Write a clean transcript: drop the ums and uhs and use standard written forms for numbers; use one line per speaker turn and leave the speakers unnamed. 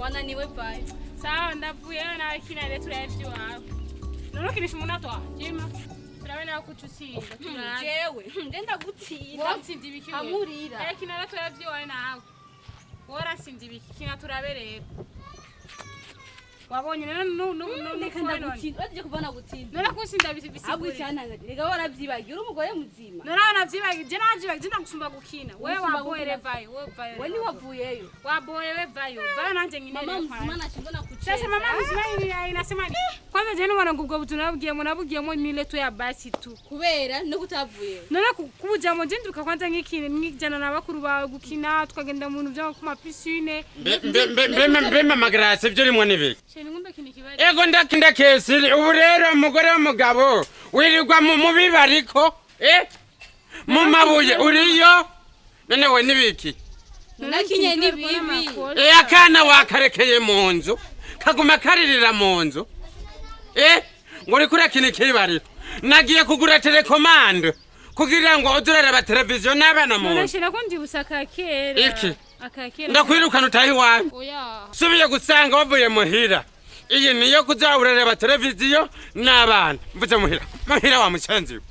Wananiwe, vayo.
Sawa, ndavuyeyo. Nawe kina rero, turabe ivy'iwawe. None ukinisha umunota wa jima, turabe nawe kuca utsinda, turabe.
Jewe nde ndagutsinda?
Wowe utsinda ibiki wewe?
Amurira.
Eh, kina rero, turabe ivy'iwawe nawe. Wowe uratsinda ibiki? Kina turabe rero. Wabonye rero nu nu nu
Reka, ndagutsinda. Uraje kuva nagutsinda.
None kunsinda
Ahubwo
bisigura?
icyantangaje, reka warabyibagiye, uri umugore muzima.
None wanavyibagiye, je navyibagiye, ndagusumba gukina. Wewe
Usumba
waboye.
gukina.
Revayo wewe, vayo.
We ntiwavuyeyo.
Waboye we, vayo, vayo, nanje nyine.
Mama
Rero
muzima nashindwa na kucheza.
Sasa mama mzima inasema ni kwanza je nubona ngo ubwo butu nabugiyemo, nabugiyemo nile tu ya basi tu.
Kubera no kutavuyeyo.
None kubujamo je nduka kwanza nk'ikini nkijana na bakuru bawe gukina, tukagenda mu bintu byo ku ma piscine.
Mbe mama Grace, ibyo urimo ni biki?
Chéri, ngumbe kintu kibari.
Ego, ndakinda kesiri. Ubu rero umugore w'umugabo wirirwa mu bibariko, mu mabuye uriyo. None we nibiki?
Nakinye ni bibi.
Akana wakarekeye mu nzu kaguma karirira mu nzu, ngo uriko urakina ikibariro. Nagiye kugura télécommande kugira ngo uze uraraba televiziyo n'abana mu
None
nzu.
chéri, ko ndibutsa akakera.
Iki?
Akakera.
Ndakwirukana utahe iwawe.
Oya.
Subiye gusanga wavuye muhira, iyi niyo kuza urareba televiziyo n'abana. Mvuze muhira, muhira wa musenzi we.